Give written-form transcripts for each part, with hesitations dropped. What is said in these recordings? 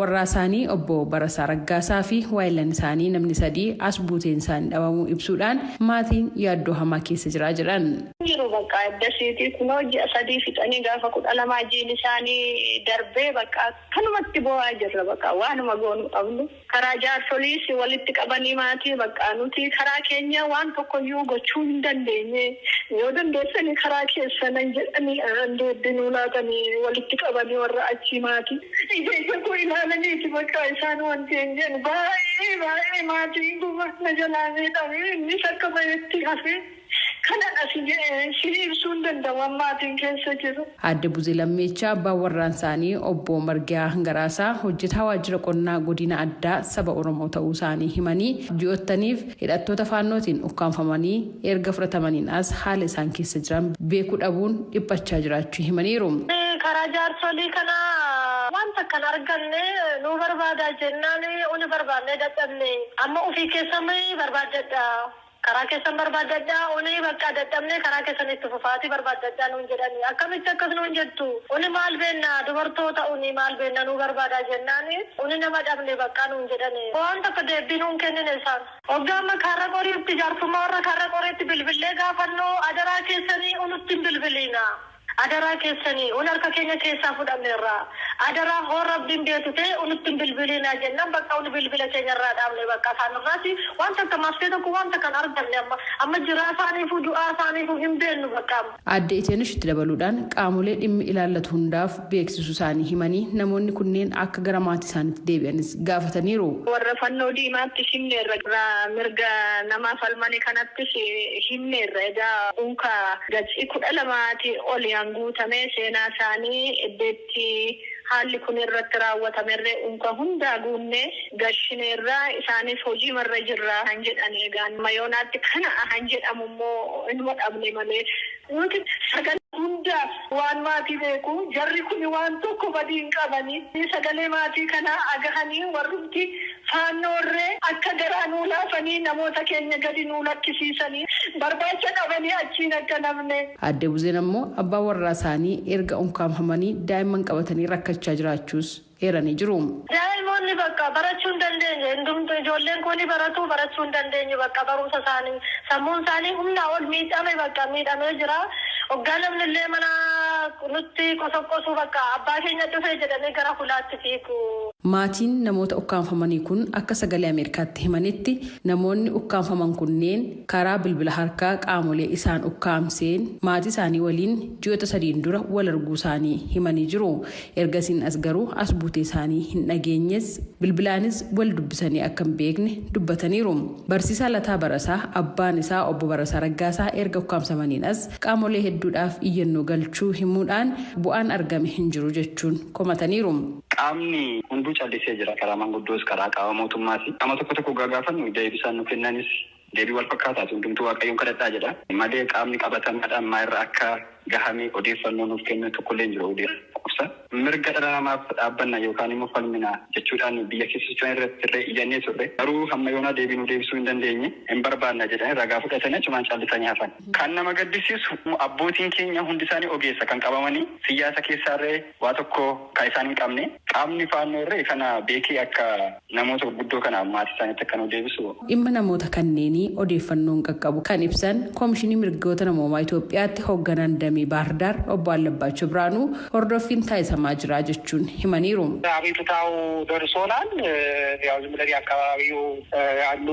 warraa isaanii obbo Barasaa Raggaasaa fi waayillan isaanii namni sadii as buuteen isaanii dhabamuu ibsuudhaan maatiin yaaddoo hamaa keessa jira jedhan. Jiru bakka addasiitii kunoo ji'a 3 fixanii gaafa 12 jiin isaanii darbee bakka akkanumatti bo'aa jirra, bakka waanuma goonu qabnu. Karaa jaarsoliis walitti qabanii maatii bakka nuti karaa keenya waan tokkoyyuu gochuu hin dandeenye, yoo dandeessanii karaa keessanan jedhanii deebbinuu laatanii walitti qabanii warra achii maatii. Ija ija koo ilaalaniiti bakka isaan wanti hin jedhu baay'ee baay'ee maatiin guma na jalaa miidhame, innis akka bahetti hafe. Kanan asi jedhee si ibsuu hin danda'u maatiin keessa jiru. Aadde Buzee Lammeechaa abbaan warraan isaanii obbo Margiyaa Hangaraasaa hojjetaa waajjira qonnaa godina addaa saba Oromoo ta'uu isaanii himanii, ji'oottaniif hidhattoota faannootiin ukkaanfamanii erga fudhatamaniin as haala isaan keessa jiran beekuu dhabuun dhiphachaa jiraachuu himaniiru. Karaa jaarsolii kana wanta kan arganne nu barbaadaa jennaan uni barbaannee dadhabne, amma ofii keessan barbaaddadha. Karaa keessan barbaaddadhaa, uni bakka dadhabne, karaa keessan itti fufaatii barbaaddadhaa nuun jedhani. Akkamitti akkas nuun jettu? Uni maal beenna? Dubartoota uni maal beenna? Nuu barbaadaa jennaani uni nama dhabne bakka nuun jedhani. Waan tokko deebbii nuun kennine isaan. Hoggaa amma Kaarra Qoriitti jaarsummaa warra Kaarra Qoriitti bilbillee gaafannu, adaraa keessanii unutti hin bilbiliina. Adaraa keessanii un harka keenya keessaa fudhanneerra. Adaraa hoo rabbiin beeku ta'e unutti hin bilbiliinaa jennaan bakka uni bilbila keenya irraa dhaabne, bakka isaan irraati wanta akka maftee tokko wanta kan arganne amma amma jiraa isaaniifuu du'aa isaaniifuu hin beennu bakka amma. Aadde Iteenush itti dabaluudhaan qaamolee dhimmi ilaallatu hundaaf beeksisuu isaanii himanii, namoonni kunneen akka gara maatii isaaniitti deebi'anis gaafataniiru. Warra fannoo diimaatti himneerra, mirga namaa falmanii kanattis himneerra. Egaa unka gatsii 12ti oli guutamee seenaa isaanii iddeetti haalli kun irratti raawwatamerree unka hundaa guunnee gashineerraa isaanis hojii marra jirraa han jedhan. Egaa mayoonaatti kana han jedhamu immoo inuma dhabne malee nuti sagalee hundaaf waan maatii beeku, jarri kun waan tokko badii hin qabanii, sagalee maatii kanaa agahanii warrumti faannoorree akka garaa nuu laafanii namoota keenya gadi nuu lakkisiisanii barbaacha qabanii achiin akka namne. Aadde Buzeen ammoo abbaan warraa isaanii erga ukkaamfamanii daa'imman qabatanii rakkachaa jiraachuus eeranii jiru. Daa'imoonni bakka barachuu hin dandeenye. Hundumtu ijoolleen kun baratu barachuu hin dandeenye, bakka barumsa isaanii sammuun isaanii humnaa ol miidhame, bakka miidhamee jira. Hoggaa namni illee mana nutti qosoqqosu bakka abbaa keenya dhufee jedhanii gara fulaatti fiigu. Maatiin namoota ukkaanfamanii kun akka Sagalee Ameerikaatti himanitti, namoonni ukkaanfaman kunneen karaa bilbila harkaa qaamolee isaan ukkaamseen maatii isaanii waliin ji'oota 3n dura wal arguu isaanii himanii jiru. Ergasiin as garuu as buutee isaanii hin dhageenyes, bilbilaanis wal dubbisanii akka hin beekne dubbataniiru. Barsiisaa Lataa Barasaa abbaan isaa obbo Barasaa Raggaasaa erga ukkaamsamaniin as qaamolee hedduudhaaf iyyannoo galchuu himuudhaan bu'aan argame hin jiru jechuun komataniiru. Qaamni hunduu callisee jira. Karaa manguddoos, karaa qaama mootummaas. Qaama tokko tokko gaafannu deebisaan nu kennanis deebii wal fakkaataati. Hundumtuu Waaqayyoon kadhadhaa jedha. Malee qaamni qabatamaadhaan maayirra akka gahame odeeffannoo nuuf kennu tokkollee hin jiru. Odeeffannoo mirga dhala namaaf dhaabbanna yookaan immoo falmina jechuudhaan biyya keessa socho'an irratti illee iyyannee turre. Garuu hamma yoonaa deebii nu deebisuu hin dandeenye. Hin barbaanna jedhanii ragaa fudhatanii achumaan callisanii hafan. Kan nama gaddisiisu, abbootiin keenya hundi isaanii ogeessa kan qabamanii siyaasa keessaarree waa tokko kan isaan hin qabne, qaamni faannoo irree kana beekee akka namoota gurguddoo kana maatii isaaniitti akka nu deebisu. Dhimma namoota kanneenii odeeffannoon qaqqabu kan ibsan Koomishinii Mirgoota Namoomaa Itoophiyaatti hoogganaan damee Baahirdaar obbo Allabbaachoo Biraanuu hordoffiin taasifamaa jira jechuun himaniiru. አቤቱታው ደርሶናል። ያው ዝም ብለን የአካባቢው ያሉ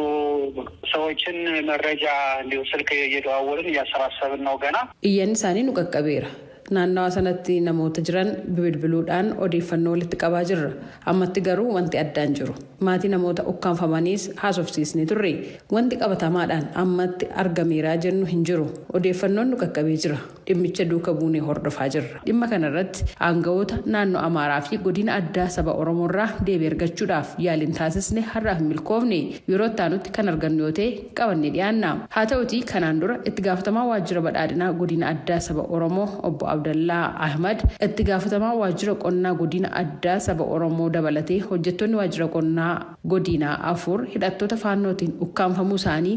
ሰዎችን መረጃ እንዲሁ ስልክ እየደዋወልን እያሰባሰብን ነው ገና። Iyyanni isaanii nu qaqqabeera. Naannawa sanatti namoota jiran bilbiluudhaan odeeffannoo walitti qabaa jirra. Ammatti garuu wanti addaan jiru. Maatii namoota ukkaanfamaniis haasofsiisnee turre. Wanti qabatamaadhaan ammatti argameeraa jennu hin jiru. Odeeffannoon nu qaqqabee jira. Dhimmicha duuka buunee hordofaa jirra. Dhimma kanarratti aangawoota naannoo Amaaraa fi godina addaa saba Oromoorraa deebii argachuudhaaf yaaliin taasisne har'aaf hin milkoofne. Yeroo itti kan argannu yoo ta'e qabannee dhiyaanna. Haa ta'utii, kanaan dura itti gaafatamaa waajjira badhaadhinaa godina addaa saba Oromoo obbo Abdallaa Ahmad, itti gaafatamaa waajjira qonnaa godina addaa saba Oromoo dabalatee hojjettoonni waajjira qonnaa godinaa afur hidhattoota faannootiin ukkaanfamuu isaanii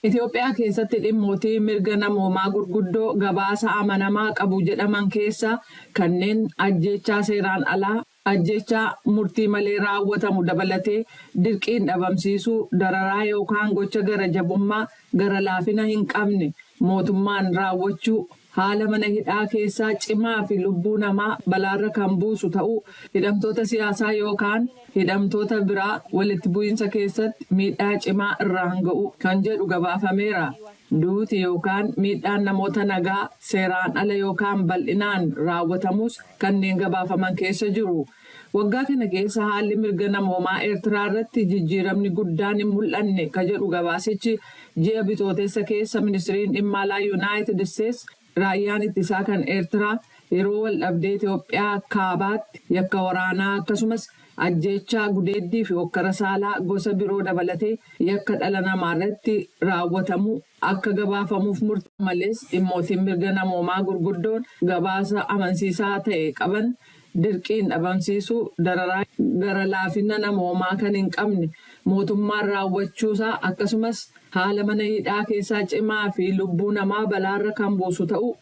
Itoophiyaa keessatti dhimmootii mirga namoomaa gurguddoo gabaasa amanamaa qabu jedhaman keessa kanneen ajjeechaa seeraan alaa, Ajjechaa murtii malee raawwatamu dabalatee dirqiin dhabamsiisuu, dararaa yookaan gocha gara jabummaa gara laafina hin qabne mootummaan raawwachuu, haala mana hidhaa keessaa cimaa fi lubbuu namaa balaarra kan buusu ta'uu, hidhamtoota siyaasaa yookaan hidhamtoota biraa walitti bu'iinsa keessatti miidhaa cimaa irraan ga'u kan jedhu gabaafameera. Duuti yookaan miidhaan namoota nagaa seeraan ala yookaan bal'inaan raawwatamus kanneen gabaafaman keessa jiru. Waggaa kana keessa haalli mirga namoomaa Eertiraa irratti jijjiiramni guddaan hin mul'anne ka jedhu gabaasichi, ji'a Bitootessa keessa ministiriin dhimma alaa Yuunaayitid Isteets raayyaan ittisaa kan Eertiraa yeroo wal dhabdee Itoophiyaa kaabaatti yakka waraanaa, akkasumas ajjeechaa, gudeeddii fi hokkara saalaa gosa biroo dabalatee yakka dhala namaa irratti raawwatamu akka gabaafamuuf murte malees, dhimmootiin mirga namoomaa gurguddoon gabaasa amansiisaa ta'e qaban dirqiin dhabamsiisuu, dararaa gara laafina namoomaa kan hin qabne mootummaan raawwachuusaa, akkasumas haala mana hidhaa keessaa cimaa fi lubbuu namaa balaarra kan buusu ta'uu,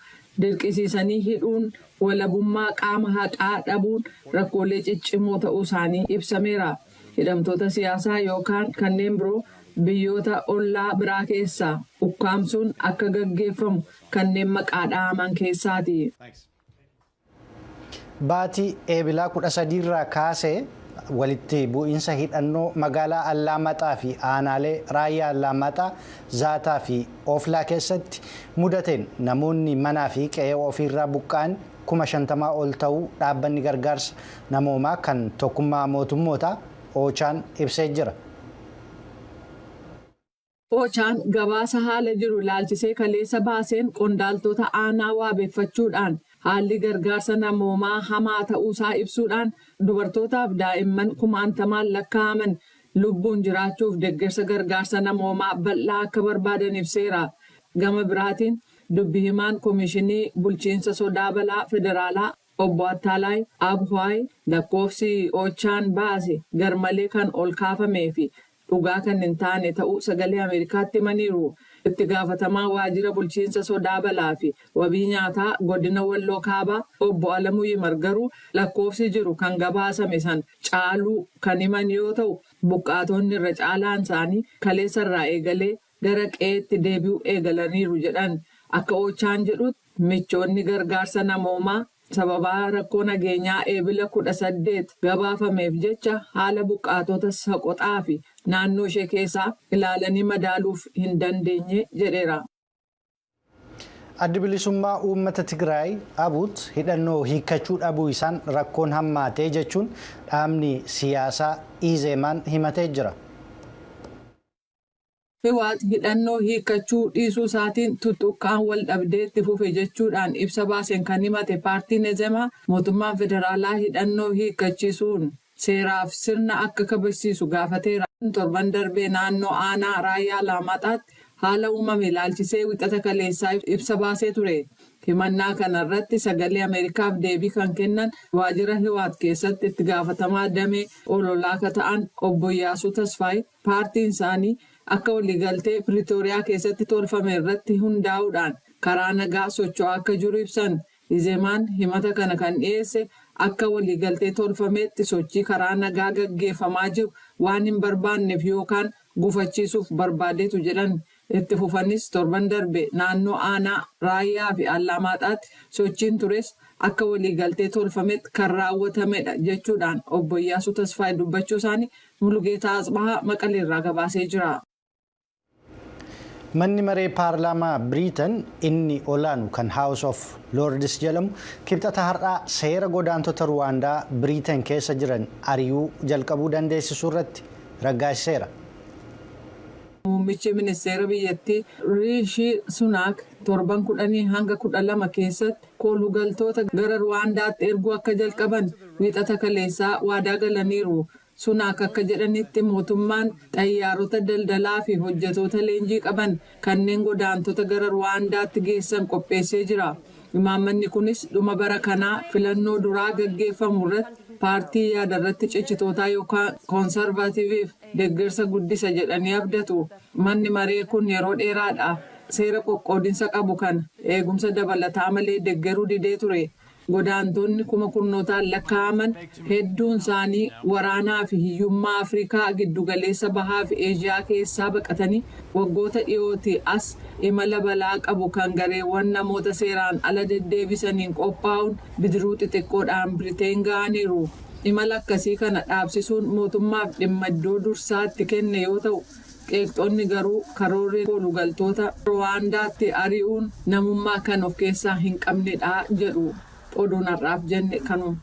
dirqisiisanii hidhuun, walabummaa qaama haqaa dhabuun rakkoolee ciccimoo ta'uu isaanii ibsameera. Hidhamtoota siyaasaa yookaan kanneen biroo biyyoota ollaa biraa keessaa ukkaamsuun akka gaggeeffamu kanneen maqaa dhahaman keessaati. Baatii Eebilaa 13rraa kaasee walitti bu'iinsa hidhannoo magaalaa Allaamaxaa fi aanaalee Raayyaa Allaamaxaa, Zaataa fi Ooflaa keessatti mudateen namoonni manaa fi qe'ee ofiirraa buqqa'an 50,000 ol ta'uu dhaabbanni gargaarsa namoomaa kan Tokkummaa Mootummootaa Oochaan ibsee jira. Oochaan gabaasa haala jiru ilaalchisee kaleessa baaseen qondaaltota aanaa waabeeffachuudhaan haalli gargaarsa namoomaa hamaa ta'uusaa ibsuudhaan, dubartootaaf daa'imman kumaantamaan lakkaa'aman lubbuun jiraachuuf deeggarsa gargaarsa namoomaa bal'aa akka barbaadan ibseera. Gama biraatiin dubbi himaan Koomishinii Bulchiinsa Sodaa Balaa Federaalaa Obbo Attaalaay Abhuwaay lakkoofsi Oochaan baase garmalee kan ol kaafamee fi dhugaa kan hin taane ta'uu Sagalee Ameerikaatti himaniiru. Itti gaafatamaa waajjira bulchiinsa sodaa balaa fi wabii nyaataa godina Walloo Kaabaa Obbo Alamuu Yimar garuu lakkoofsi jiru kan gabaasame san caaluu kan himan yoo ta'u, buqqaatonni irra caalaan isaanii kaleessa irraa eegalee gara qe'eetti deebi'uu eegalaniiru jedhan. Akka Oochaan jedhutti, michoonni gargaarsa namoomaa sababaa rakkoo nageenyaa Eebila 18 gabaafameef jecha haala buqqaatota Saqoxaa fi naannoo ishee keessaa ilaalanii madaaluuf hin dandeenye jedheera. Addi Bilisummaa Uummata Tigraay Abuut hidhannoo hiikkachuu dhabuu isaan rakkoon hammaatee jechuun dhaabni siyaasaa Izeemaan himatee jira. Hiwaat hidhannoo hiikkachuu dhiisuu isaatiin tuttuqqaan wal dhabdee itti fufe jechuudhaan ibsa baaseen kan himate paartiin Ezemaa, mootummaan federaalaa hidhannoo hiikkachiisuun seeraaf sirna akka kabachiisu gaafateera. Torban darbee naannoo aanaa Raayyaa Alaamaxaatti haala uumame ilaalchisee Wixata kaleessaa ibsa baasee ture. Himannaa kana irratti Sagalee Ameerikaaf deebii kan kennan waajjira Hiwaat keessatti itti gaafatamaa damee ololaa akka ta'an Obbo Iyyaasuu Tasfaayee, paartiin isaanii akka waliigaltee Piriitooriyaa keessatti tolfame irratti hundaa'uudhaan karaa nagaa socho'aa akka jiru ibsan. Izemaan himata kana kan dhiyeesse akka waliigaltee tolfameetti sochii karaa nagaa gaggeeffamaa jiru waan hin barbaanneef yookaan gufachiisuuf barbaadeetu jedhan. Itti fufanis torban darbe naannoo aanaa Raayyaa fi Allaamaxaatti sochiin tures akka waliigaltee tolfametti kan raawwatamedha jechuudhaan Obbo Iyyaasuu Tasfaayee dubbachuu isaanii Mulugeetaa Asbahaa Maqaleerraa gabaasee jira. Manni maree paarlaamaa Biriitan inni olaanu kan House of Lords jedhamu Kibxata har'aa seera godaantota Ruwaandaa Biriitan keessa jiran ari'uu jalqabuu dandeessisuu irratti raggaasiseera. Muummichi ministeera biyyattii Riishii Sunaak torban 10 hanga 12 keessatti koolugaltoota gara Ruwaandaatti erguu akka jalqaban Wiixata kaleessaa waadaa galaniiru. Sunaak akka jedhanitti, mootummaan xayyaarota daldalaa fi hojjetoota leenjii qaban kanneen godaantota gara Ruwaandaatti geessan qopheessee jira. Imaammanni kunis dhuma bara kanaa filannoo duraa gaggeeffamu irratti paartii yaada irratti cichitootaa yookaan Koonsarvaatiiviif deeggarsa guddisa jedhanii abdatu. Manni maree kun yeroo dheeraadhaaf seera qoqqoodinsa qabu kana eegumsa dabalataa malee deeggaruu didee ture. Godaantonni kuma kurnootaan lakkaa'aman hedduun isaanii waraanaa fi hiyyummaa Afrikaa giddugaleessa bahaa fi Eeshiyaa keessaa baqatanii waggoota dhiyootii as imala balaa qabu kan gareewwan namoota seeraan ala deddeebisaniin qophaa'uun bidiruu xixiqqoodhaan Biriteen ga'aniiru. Imala akkasii kana dhaabsisuun mootummaaf dhimma iddoo dursaatti kenne yoo ta'u, qeeqxoonni garuu karoorri koolugaltoota Ruwaandaatti ari'uun namummaa kan of keessaa hin qabnedha jedhu. Oduun har'aaf jenne kanuma.